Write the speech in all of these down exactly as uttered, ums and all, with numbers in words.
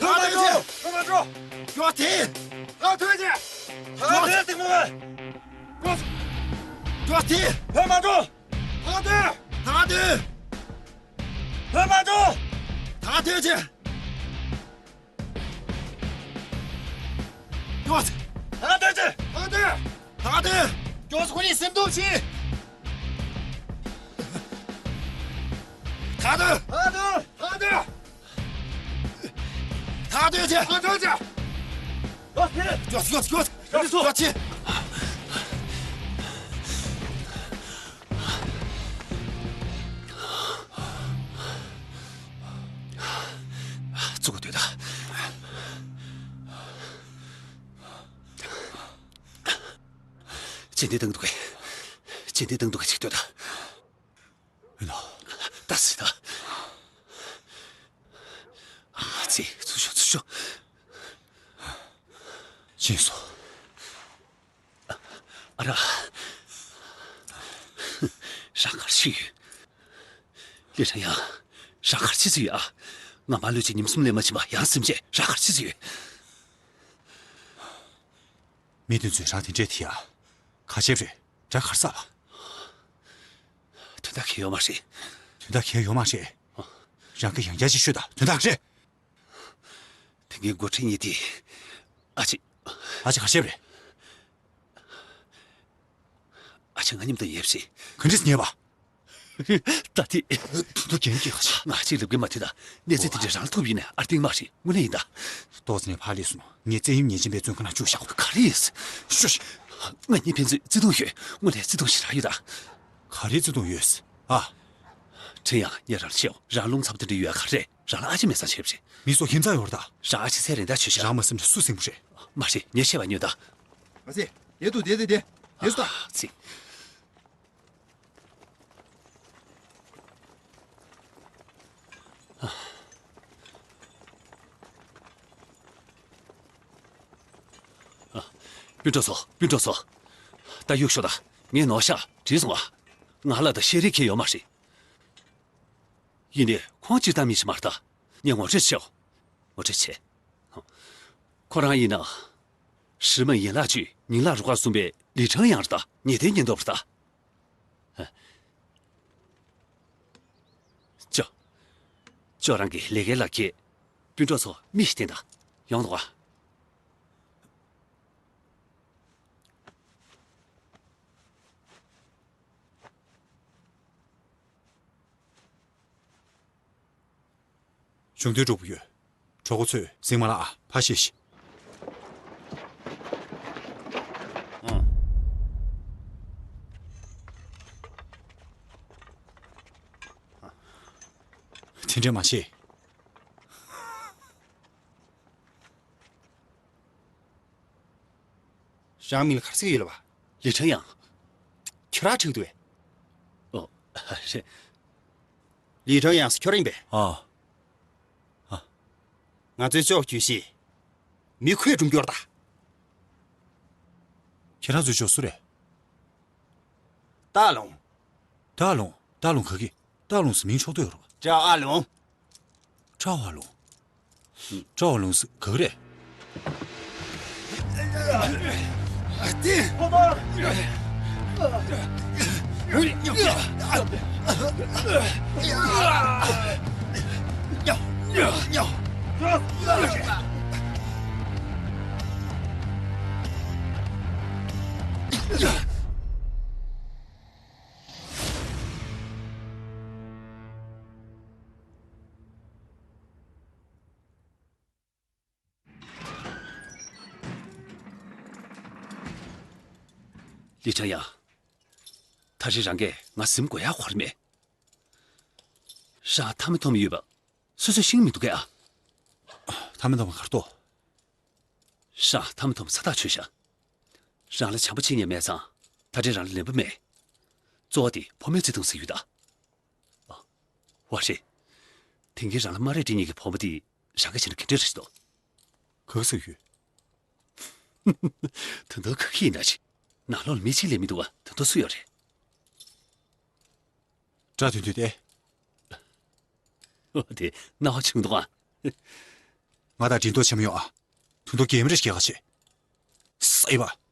ལྷོད་མ་འགྲོ། ལྷོད་མ་འགྲོ། མགྱོགས་ཏེ། ལྷོད་ཐུག་ཅེ། ལྷོད་ཐུག་ཅེ། མགྱོགས་ཏེ། ལྷོད་མ་འགྲོ། ལྷོད་ཐུག་ལྷོད་ཐུག་ལྷོད་མ་འགྲོ། ལྷོད་ཐུག་ཅེ། མགྱོགས་ཏེ། ལྷོད་ཐུག་ཅེ། ལྷོད་ཐུག་ལྷོད་ཐུག་མགྱོགས་ཏེ་ཁོ་གཉིས་སེམས་སྡུག་བྱེད། ལྷོད་ཐུག་ལྷོད་ཐུག་ལྷོད་ཐུག་ལྷོད་ཐུག་ཅེ། ལྷོད་ཐུག་ཅེ། མགྱོགས་ཏེ། མགྱོགས་ཏེ། མགྱོགས་ཏེ། མགྱོགས་ཏེ། བཙུགས་དགོས་འདུག་ད། ཅི་འདི་བཏང་འདུག་གས། ཅི་འདི་བཏང་འདུག་གས་ཅིག་ལྟོས་ད། ཨེ་ནོ། ད་སྲིད་ད། ཨ་ཙི། ཚུར་ཤོག་ཚུར་ཤོག་ཕྱིན་སོང་། ཨ་ར། རང་ག་རེ་བྱེད་ཀྱི་ཡོད། ལི་ཁྲང་ཡང་། རང་ག་རེ་བྱེད་ཀྱི་ཡོད་ཨ། ང་མ་ལོས་ཀྱི་ཉིན་གསུམ་ལས་མ་ཕྱིན་པ་ཡང་སེམས་ཅན་རང་ག་རེ་བྱེད་ཀྱི་ཡོད། མི་དེ་ཚོས་རང་དེ་འདྲས་དེ་ཡ། ག་བྱས་རེད། དགྲ་ག་རེ་བསགས་པ། དོན་དག་གང་ཡོད་མ་རེད། དོན་དག་གང་ཡོད་མ་རེད། རང་གིས་ཡང་བསྐྱར་ཅིག་ཤོད་དང་དོན་དག་རེད། དེ་སྔའི་འགོ་ཁྲིད་གཉིས་དེ། ཨ་ཅེ། ཨ་ཅེ་ག་བྱས་རེད། ཨ་ཅེ་ང་མཉམ་དུ་ཡོད་པ་རེད། ག་འདྲས་ཉེས་པ། ད་དེ། དུ་རྒྱན་གྱི་ཁ་ཆེ། ང་གཅིག་ལབ་གི་མ་ཐུབ་ད། གནས་ཚུལ་དེ་འདྲ་རང་ལ་ཐུག་པ་ཡིན་ན་ཨར་ཏིང་མ་རེད་དངོས་གནས་ཡིན་ད། ཏོག་ཙམ་ནས་ཕར་སླེབས་སོང་། ངས་བཙན་གཡེམ་ཉེས་ཅན་པའི་བཙོན་ཁང་ནང་བཅུག་བཞག་གོ། ག་རེ་ཡིན། ཤོ་ཤི། ང་གཉིས་ཕན་ཚུན་བརྩེ་དུང་ཡོད། དངོས་གནས་བརྩེ་དུང་ཞེ་དྲག་ཡོད་ད། ག་རེ་བརྩེ་དུང་ཡོད། ཨ། ཁྲེན་ཡང་ཉེ་རང་ཤེའོ་རང་རླུང་འཚབ་དེ་འདྲ་ཡོད་ག་རེ་རང་ལ་ཨ་ཅེ་མེད་ས་ཆེ་བ་རེད། མི་སོགས་ཁྱིམ་ཚང་ཡོད་རེད་ད། རང་ཨ་ཅེ་ཚེ་རིང་ད་ཆོས་ཤ། རང་མ་སེམས་ནས་སུ་སེམས་པོ་རེད། མ་རེད་ངས་བཤད་པ་ཉོན་ད། མ་ཚེ། དེ་འདུག་དེ་དེ་དེ། དེ་སུ་ད། ཚེ། སྤུན་གྲོགས་ཚོ་སྤུན་གྲོགས་ཚོ། ད་གཡུག་ཤོག་ད། ངས་ནོར་ཤག་བྲིས་སོང་ཨ། ང་ལ་ད་ཤེས་རིག་མཁན་ཡོད་མ་རེད། ཡིན་ནའི་ཁོང་སྤྱིར་བཏང་མི་ཞིག་མ་རེད་ད། ངས་ངོ་སྤྲོད་བྱེད། ངོ་སྤྲོད་བྱེད། ཁོ་རང་ཡིན་ན། 石门银蜡局 ཉིང་ལག་རུ་ཁག་གསུམ་པའི་ལི་ཁྲང་ཡང་རེད་ད། ཉེ་དན་ཉེན་རྟོག་པ་རེད་ད། ཅོ། ཅོ་རང་གི་ལས་ཀའི་ལག་ཁྱེར། སྤུན་གྲོགས་ཚོ་མིག་ཞིག་བསྟན་དང་། ཡོང་དོ་ག། གཞུང་དོན་སྒྲུབ་ཡོད། གྲོགས་པོ་ཚོས་ཟིང་མ་ལ་ཨ་ཕ་ཤེས་ཤིག་དེ་འདྲས་མ་བྱེད། རང་མིང་ལ་ག་རེ་ཟེར་གྱི་ཡོད་ལབ་པ། ལི་ཁྲང་ཡང་། ཁྱོད་རང་ཁྲིད་འདུག་བས། ཨོ། རེད། ལི་ཁྲང་ཡང་ཟེར་ཁྱོད་རང་ཡིན་པས། ཨ། ཨ། ང་ཚོའི་ཅོག་གྱོད་ཤིག་མི་ཁོས་སྒྲུབ་སྐྱོར་ད། ཁྱེད་རང་ཚོའི་ཅོག་སུ་རེད། ཏཱ་ལུང་། ཏཱ་ལུང་། ཏཱ་ལུང་ག་གི། ཏཱ་ལུང་ཟེར་མིང་ཆོག་ཏུ་ཡོད་རེད་པ། ཀྲའོ་ཨ་ལུང་། ཀྲའོ་ཨ་ལུང་། ཀྲའོ་ཨ་ལུང་ཟེར་ག་གི་རེད། ལི་ཁྲང་ཡང་། ད་རེས་རང་གིས་ང་ཟིན་དགོས་ཡག་ག་རེ་མེད། རང་མཐའ་མ་ཐོབ་ཡོད་པ་སོ་སོས་ཤེས་ཀྱི་མི་འདུག་གས་ཨ། མཐའ་མ་ཐོབ་ག་རེ་ལྟོས། རང་མཐའ་མ་ཐོབ་ས་ཐག་ཆོད་ཤག་རང་ལ་བྱམས་པོ་བྱེད་མཁན་མེད་ཙང་ད་རེས་རང་ལ་ལན་པོ་མེད། གཙོ་བོ་དེ་ཕོ་མོའི་བརྩེ་དུང་ཟེར་ཡོད་ད། ཨ། བ་རེད། དེང་གི་རང་ལ་སྨ་རེ་འདྲི་མཁན་གྱི་ཕོ་མོ་དེ་རང་གིས་བྱས་ན་ག་འདྲ་རེད་དོ། ག་ག་ཟེར་ཡོད། ད་དུང་ག་གི་ཡིན་འདྲ་ཅིག་ནང་ལོགས་ལ་མི་གཅིག་ལས་མི་འདུག་བ། ད་དུང་སུ་ཡོད་རེད། སྒྲ་དོན་དུས་ཏེ། འོ་དེ་སྣང་བ་ཆུང་འདུག་ཨ། ང་དང་འགྲན་བསྡུར་བྱེད་མི་ཡོང་ཨ། དོན་དུ་གེམ་རེ་སྐྱེལ་ག་བྱེད། སྲིད་པ།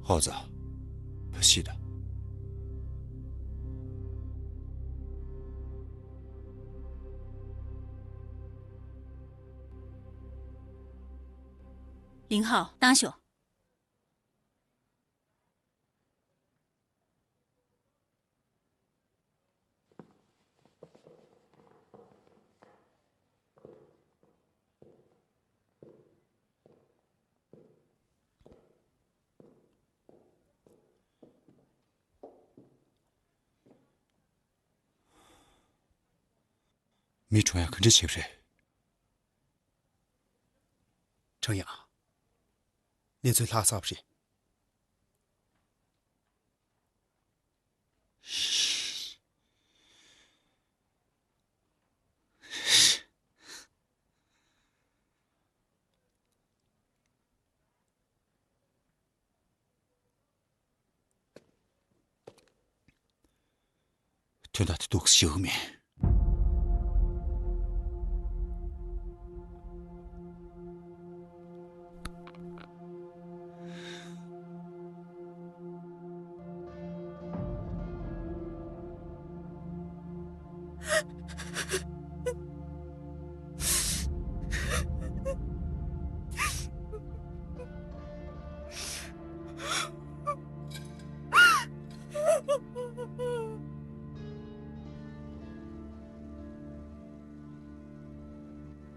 ཧོ་ཙ། ཕ་ཤི་ད། ལིང་ཧའོ། བཏང་ཤོག་མི་གྲོངས་ཡག་ག་འདྲ་བྱས་པ་རེད། ཁྲང་ཡང་། གནས་ཚུལ་ལྷག་ཚར་བ་རེད། དོན་དག་དེ་འདུག་སེ་ཞུ་གི་མེད།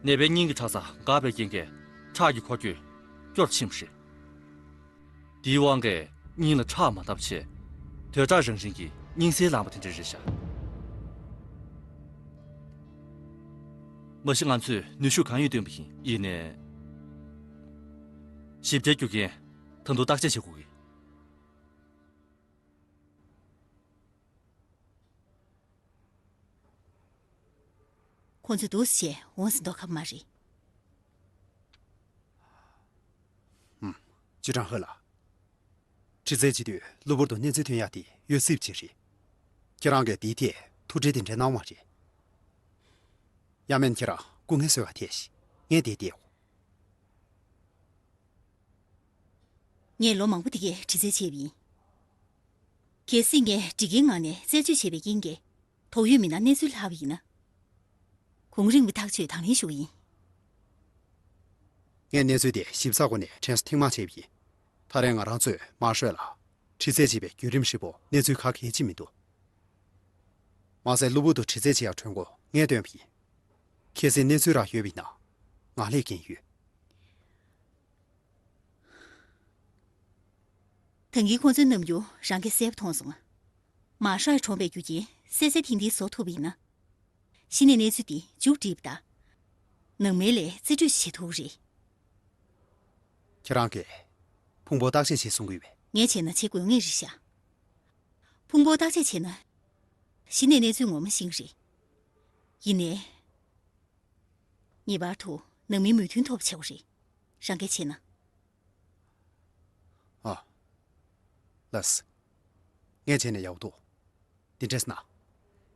ནད་པའི་སྙིང་གི་ཁྲག་རྩ་འགགས་པའི་རྐྱེན་གྱིས་ཁྲག་གི་འཁོར་སྐྱོད་སྐྱོ་རུ་ཕྱིན་པ་རེད། དེའི་དབང་གིས་སྙིང་ལ་ཁྲག་མ་བཏབ་བྱས། དོས་དྲག་རང་བཞིན་གྱིས་སྙིང་གསལ་ལངས་པ་དེ་འདྲ་རེད་ཤག་མ་གཞི་ང་ཚོས་ནུས་ཤུགས་གང་ཡོད་བཏོན་པ་ཡིན། ཡིན་ནའི། ཞིབ་ཕྲའི་རྒྱུ་རྐྱེན་ད་དུང་བརྟག་དཔྱད་བྱེད་དགོས་ཀྱི། ཁོང་ཚོས་འདུག་སེ་བྱས་འོང་ཟིན་མདོག་ཁ་པོ་མ་རེད། ཧུམ། ཅུས་ཀྲང་ཧེ་ལགས། ཁྲི་རྩལ་སྤྱི་འཐུས་གློ་བུར་དུ་གནས་ཚུལ་ཐོན་ཡག་དེ་གཡོལ་སྲིད་པ་ཅིག་རེད། ཁྱེད་རང་གིས་དེའི་ཐད་ཐུགས་ཁྲལ་དེ་འདྲ་གནང་བ་རེད། ཡང་མིན་ཁྱེད་རང་སྐུ་ངལ་གསོ་བར་ཐལ་ཞིག་ངས་འདིར་བསྡད་ཡོད། ངས་ལོ་མང་པོ་དེ་གའི་དྲི་རྩད་བྱས་པ་ཡིན། གལ་སྲིད་ངས་སྒྲིག་འགལ་ངང་ནས་རྩད་གཅོད་བྱས་པའི་རྐྱེན་གྱིས་དོགས་ཡོད་མི་སྣ་གནས་ཚུལ་ལྷག་པ་ཡིན་ན། གོང་རིམ་གྱི་ཐག་གཅོད་དང་ལེན་ཞུ་གི་ཡིན། ངས་གནས་ཚུལ་དེ་ཞིབ་ཚགས་སྒོ་ནས་དྲན་གསོ་ཐེངས་མང་བྱས་པ་ཡིན། ད་རེས་ང་རང་ཚོས་མར་ཤོད་ལ་དྲི་རྩད་བྱེད་པའི་བརྒྱུད་རིམ་ཧྲིལ་པོ་གནས་ཚུལ་ག་གེ་ཅིག་མི་འདུག་མ་ཟད་གློ་བུར་དུ་དྲི་རྩད་བྱེད་ཡག་གྲོས་འགོ་ངས་བཏོན་པ་ཡིན། གལ་སྲིད་གནས་ཚུལ་རག་ཡོད་པ་ཡིན་ན་ང་ལས་འགན་ཡོད། ད་གིན་ཁོང་ཚོའི་རྣམ་འགྱུར་རང་གིས་གསལ་པོ་མཐོང་སོང་ང་། མར་ཤོད་གྲོངས་པའི་རྒྱུ་རྐྱེན་གསལ་གསལ་ཐིང་ཐིང་བཟོ་ཐུབ་པ་ཡིན་ན། གཞི་ནས་གནས་ཚུལ་འདི་མཇུག་སྒྲིལ་བ་དང་། ནང་མི་ལ་རྩིས་སྤྲོད་བྱེད་ཐུབ་ཀྱི་རེད། ཁྱེད་རང་གིས་ཕུང་པོ་བརྟག་དཔྱད་བྱེད་གསུང་གི་ཡོད་པས། ངས་བྱས་ན་བྱེད་དགོས་ངེས་རེད་ཤག་ཕུང་པོ་བརྟག་དཔྱད་བྱས་ན། གཞི་ནས་གནས་ཚུལ་ངོ་མ་ཤེས་ཀྱི་རེད། ཡིན་ནའི། ངེས་པར་དུ་ནང་མིའི་མོས་མཐུན་ཐོབ་པ་བྱེད་དགོས་རེད། རང་གིས་བྱས་ན། ཨ། ལགས། ངས་བྱས་ན་ཡག་པོ་འདུག་འདི་འདྲས་ན།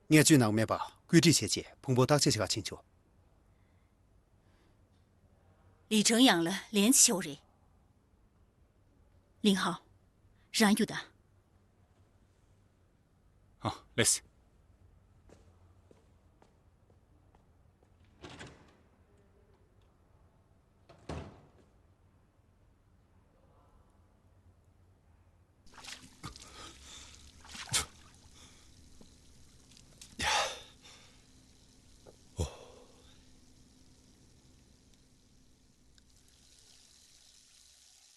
ངས་ཅུས་ནང་མེད་པ་བཀོད་སྒྲིག་བྱས་རྗེས་ཕུང་པོ་བརྟག་དཔྱད་བྱེད་ག་ཕྱིན་ཆོག་ལི་ཁྲང་ཡང་ལ་ལན་ཅིག་ཞུ་རེད། ལིང་ཧའོ། རང་རྒྱུགས་དང་། ཨ། ལགས།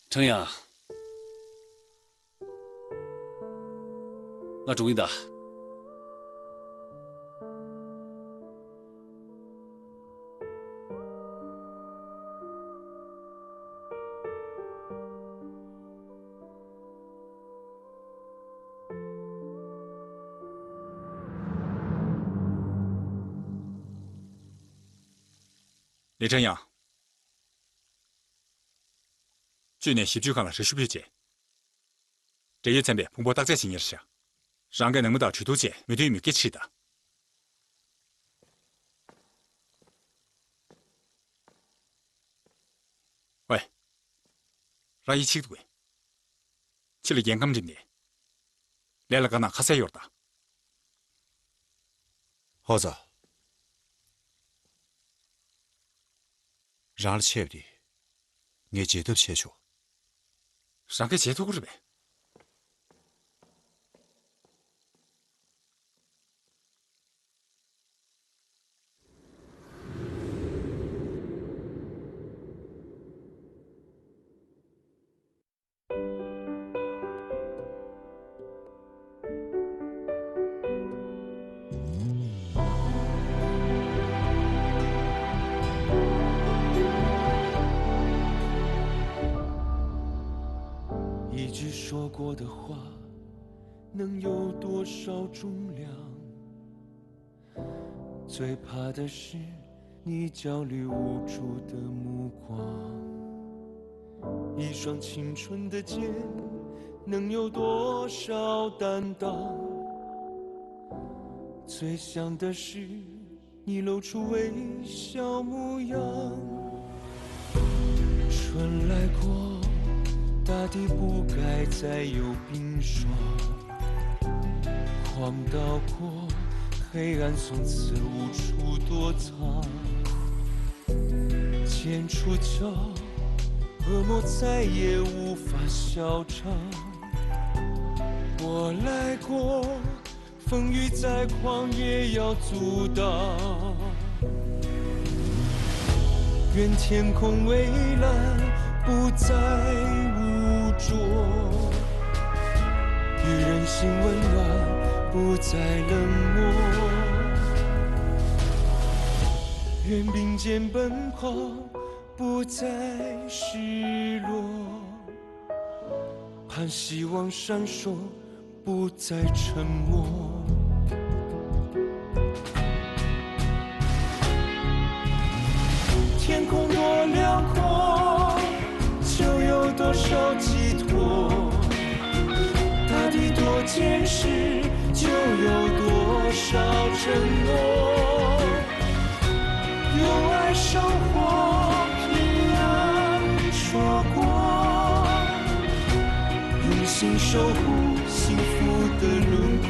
ཁྲང་ཡང་། ང་འགྲོ་གི་ཡིན་ད། ལི་ཁྲང་ཡང་། ཅུས་ནས་ཞིབ་དཔྱོད་ཁང་ལ་རེ་ཞུ་ཕུལ་རྗེས། འབྲེལ་ཡོད་ཚན་པས་ཕུང་པོ་བརྟག་དཔྱད་བྱེད་མཁན་རེད་ཤག་རང་གིས་ནང་མི་དང་གྲོས་བསྡུར་བྱས་མོས་མཐུན་ཡོད་མེད་སྐད་ཆ་དྲིས་དང་། ཝེ། རང་ཡིད་ཆེས་འདུག་གས། ཕྱི་ལ་རྒྱལ་ཁམས་འགྲིམས་ནས། ལས་ལ་དགའ་ན་ཁ་གསལ་ཡོད་རེད་ད། ཧོ་ཙོ། རང་ལ་ཆད་པ་དེ། ངས་བརྗེད་ཐབས་བྱས་ཆོག་རང་གིས་བརྗེད་ཐུབ་ཀྱི་རེད་པས། 一句说过的话，能有多少重量？最怕的是你焦虑无助的目光。一双青春的肩，能有多少担当？最想的是你露出微笑模样。春来过，大地不该再有冰霜。狂刀过，黑暗从此无处躲藏。剑出鞘，恶魔再也无法笑场。我来过，风雨再狂也要阻挡。愿天空蔚蓝不再污浊，愿人心温暖不再冷漠。愿并肩奔跑不再失落，盼希望闪烁不再沉默。天空多辽阔，就有多少寄托。大地多坚实，就有多少承诺。用爱收获平安硕果，用心守护幸福的轮廓。